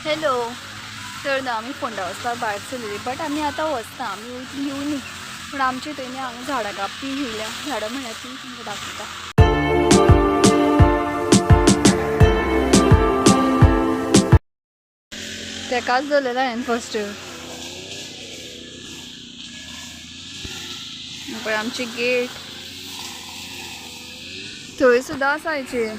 Hello. तर ना आमी फोंडा वचपाक भायर सरलेली, बट आमी आतां वचना, आमी वयतली येवनी. पूण आमचे थंय न्ही हांगा झाडां कापपी येयल्या. झाडां म्हळ्यार ती तुमकां दाखयता. तेकाच दवरलेला हांवें फस्ट. पळय आमची गेट थंय सुद्दां आसा. थंय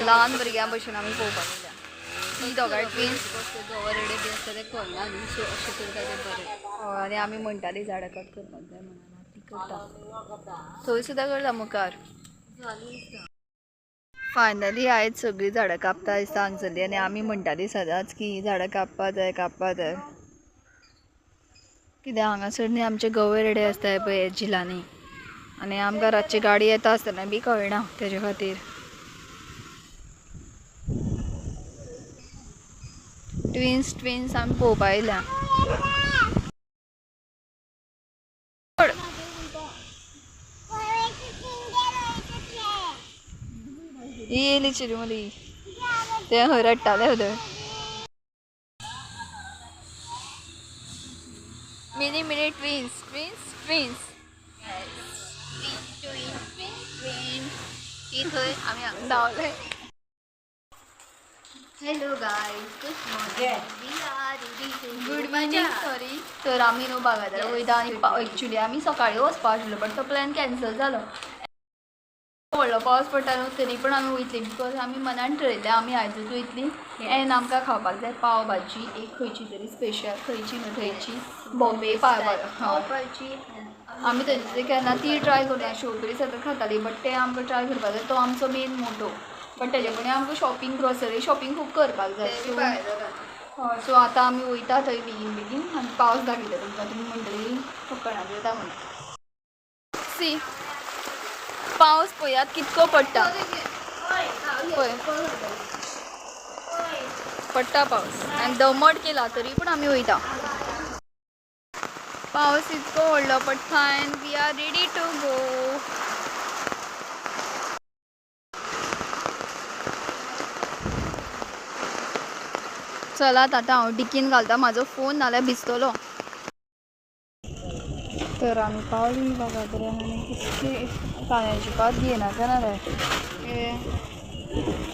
ल्हान भुरग्यां भशेन आमी पळोवपाक गेल्या ती दोगांय ट्विन्स. गवरडे बी आसता ते कळना न्ही, सो अशें करता तें बरें. हय, आनी आमी म्हणटाली झाडां कट करपाक जाय म्हणून. ती करता थंय सुद्दां करता मुखार. फायनली आयज सगळीं झाडां कापता दिसता हांगसरली. आनी आमी म्हणटाली सदांच की झाडां कापपा जाय, कापपा जाय. कित्याक हांगासर न्ही आमचे गवे रेडे आसताय पळय झिलांनी, आनी आमकां रातची गाडी येता आसतना बी कळना तेजे खातीर. ट्विन्स ट्विन्स आमी पळोवपा येयल्या. ही येयली चिरमुली, ते खंय रडटाले थंय. Mini mini twins twins twins twin twin twin ती थंय, आमी हांगा. धांवले. Hello guys, good morning, we are ready to good morning, sorry. तर आमी न्हू बागादारा वयता आनी एक्चुली आमी सकाळी वचपा आशिल्लो, बट तो प्लॅन कॅन्सल जालो. व्हडलो पावस पडटा न्हू, तरी पण आमी वयतली, because आमी मनान ठरयल्लें आमी आयजूच वयतली. एन आमकां खावपाक जाय पाव भाजी एक खंयची तरी स्पेशल, खंयची न्हू थंयची बॉम्बे पाव पाव भाजी. आमी थंयची केन्ना ती ट्राय करूं. शेवपुरी सदांच खाताली, बट ते आमकां ट्राय करपाक जाय, तो आमचो मेन मोटो. बट तेजे पयलीं आमकां शॉपिंग, ग्रोसरी शॉपिंग खूब करपाक जाय. सो हय, सो आतां आमी वयता थंय बेगीन बेगीन. आनी पावस दाखयता तुमकां, तुमी म्हणटली फकाणां दिता म्हणून. सी, पावस पळयात कितको पडटा. पळय पडटा पावस आनी दमट केला, तरी पूण आमी वयता. पावस इतको व्हडलो पडटा and we are ready to go. चलात, आतां हांव डिकीन घालता म्हाजो फोन, नाल्यार भिजतलो. तर आमी पावली बागाद्रा आनी कितकी कांद्याची पात घेयनाका रे,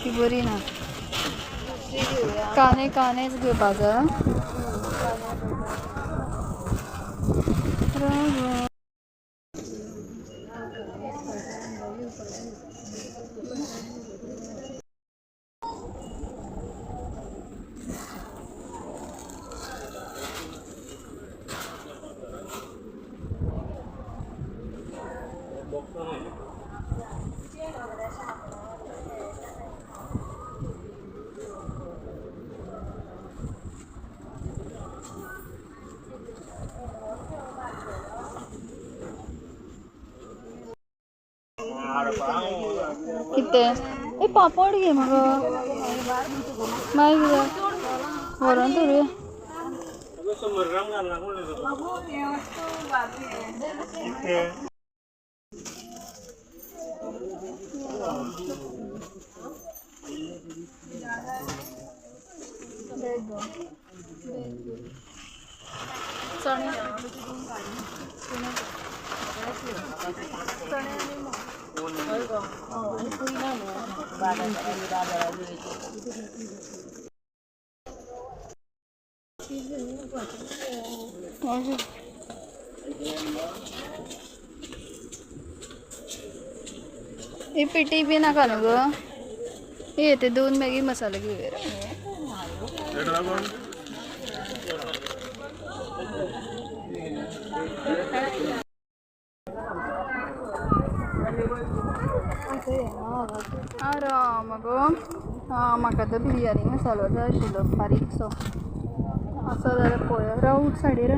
ती बरी ना. दुसरी घेवया. कांदे कांदेच घेवपा जाय. राव. कितें? ए, पापड घे मगो. मागीर कितें व्हरोन धरुया. 100 ग्राम घालना कोण? कितें? चणे चणे आनी मूग. हे पिठी बी नाका न्हू गो. हे ते दोन मॅगी मसाले घेवया. आराम गो. आं, म्हाका तो बिरयानी मसालो जाय आशिल्लो बारीकसो आसा जाल्यार पळय. राव, साडीर.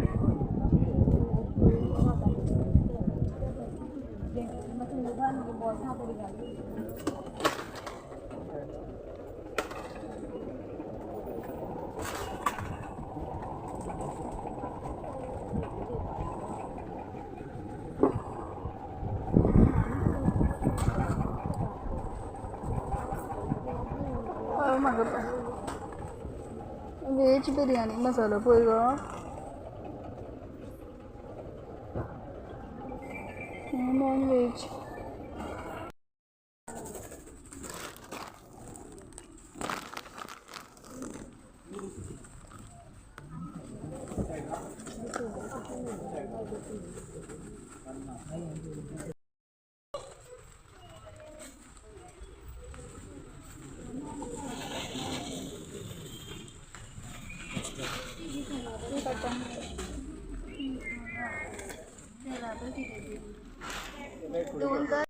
गो. वेज बिरयानी मसालो पळय गो. Non veg. दोन कर.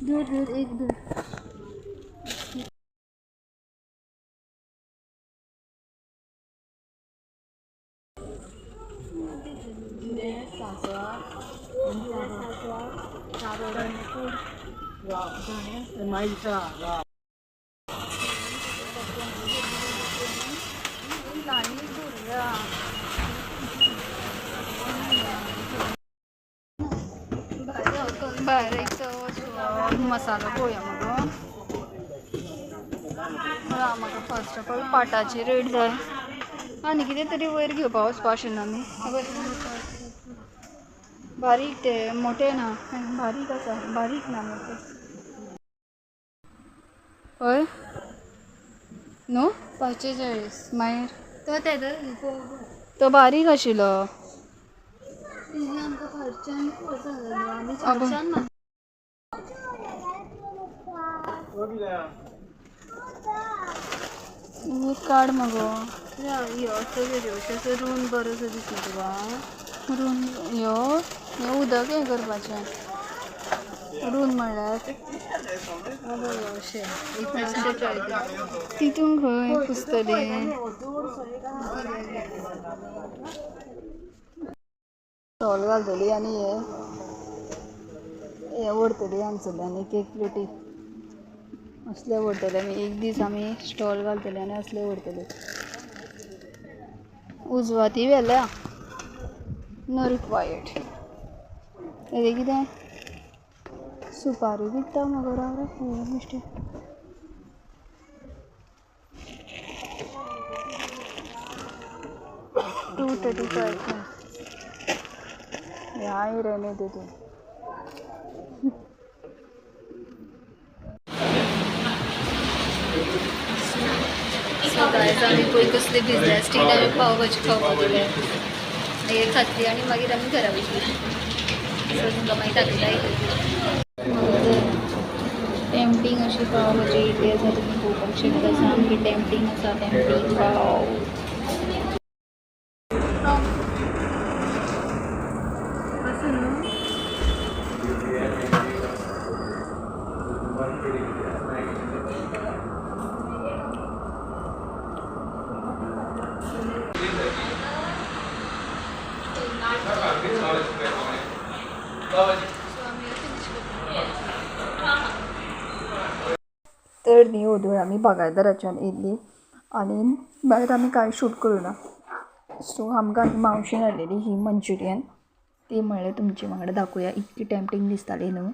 धर धर एक धर. भायर एक मसालो पळोवया मगो. म्हाका फर्स्ट ऑफ ऑल पाटाची रेट जाय आनी कितें तरी वयर घेवपा वचपा आशिल्लें आमी. बारीक ते मोटे ना, बारीक आसा, बारीक ना मोटे. हय न्हू 45. मागीर तो तेजो तो बारीक आशिल्लो. आमकां खर्चान आमी चारशान. एक काड मगो. ह्यो असो असो रून बरो सो दिसना तुका. रून ह्यो हें उदक हें करपाचें. रून म्हणल्यार अशें 1940. तितून खंय पुसतली. स्टॉल घालतली आनी हे हे व्हरतली हांगसरल्यान एक एक प्लेटी असले व्हरतले आमी. एक दीस आमी स्टॉल घालतले आनी असले व्हरतले. उजवाती व्हेल्या नो रिक्वायर्ड. हेजें कितें सुपारी विकता मगो राव रे बेश्टे. 235. ह्या एरियान येता तूं. सो गायज आमी पळय कसली बिजनेस स्ट्रीट आमी पाव भाजी खावपाक गेले. हे खातली आनी मागीर आमी घरा वयतली. सो तुमकां मागीर दाखयता. टेम्पटींग अशी पाव भाजी इडली आसा, तुमी पळोवपाक शकता. सामकी टेम्पटींग आसा, टेम्पटींग वाव. असो न्हू. तर न्ही ओदूळ आमी बागायदराच्यान येयल्ली आनी भायर आमी कांय शूट करूं ना. सो आमकां मावशेन हाडलेली ही मंचुरियन. ती म्हणलें तुमचे वांगडा दाखोवया. इतकी टेम्पटींग दिसताली न्हू,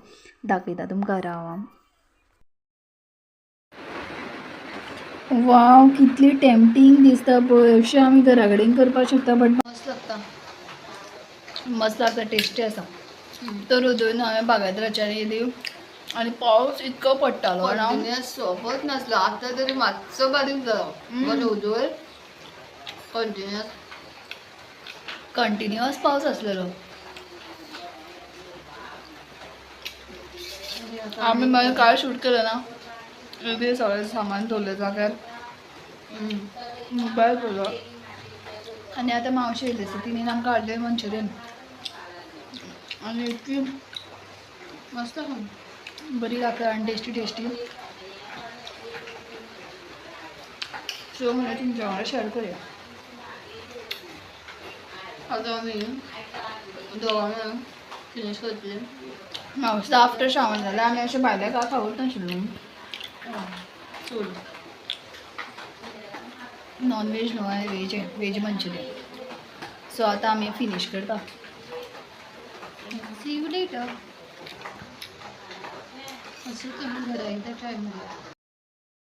दाखयता तुमकां राव आं. वाव कितली टेम्पटींग दिसता पळय. अशें आमी घरा कडेन करपाक शकता बट मस्त लागता. मस्त लागता, टेस्टी आसा. तर ओदूळ हांवें बागायदराच्यान येयली आनी पावस इतको पडटालो. कंटिन्युअस सोंपत नासलो. आतां तरी मातसो बारीक जालो बट ओदूळ कंटिन्युअस कंटिन्युअस पावस आसलेलो. आमी मागीर काय शूट केलें ना. इतलें सगळें सामान दवरलें जाग्यार, मोबायल पळयलो आनी आतां मावशी येयली आसा, तिणें आमकां हाडलें मंचुरियन आनी इतकी मस्त आहा, बरी लागता आनी टेस्टी टेस्टी. सो म्हणल्यार तुमच्या वांगडा शेअर करूया. आतां आमी दोगां मेळून फिनीश करतली. मावशी आफ्टर श्रावण जाल्यार आमी अशें भायलें काय खावूच नाशिल्लो. चूल नॉन वेज न्हू, हांवें वेज, वेज मंचुरियन. सो आतां आमी फिनीश करता. See you later. असं तुम्ही घरा एकदा ट्राय करूया.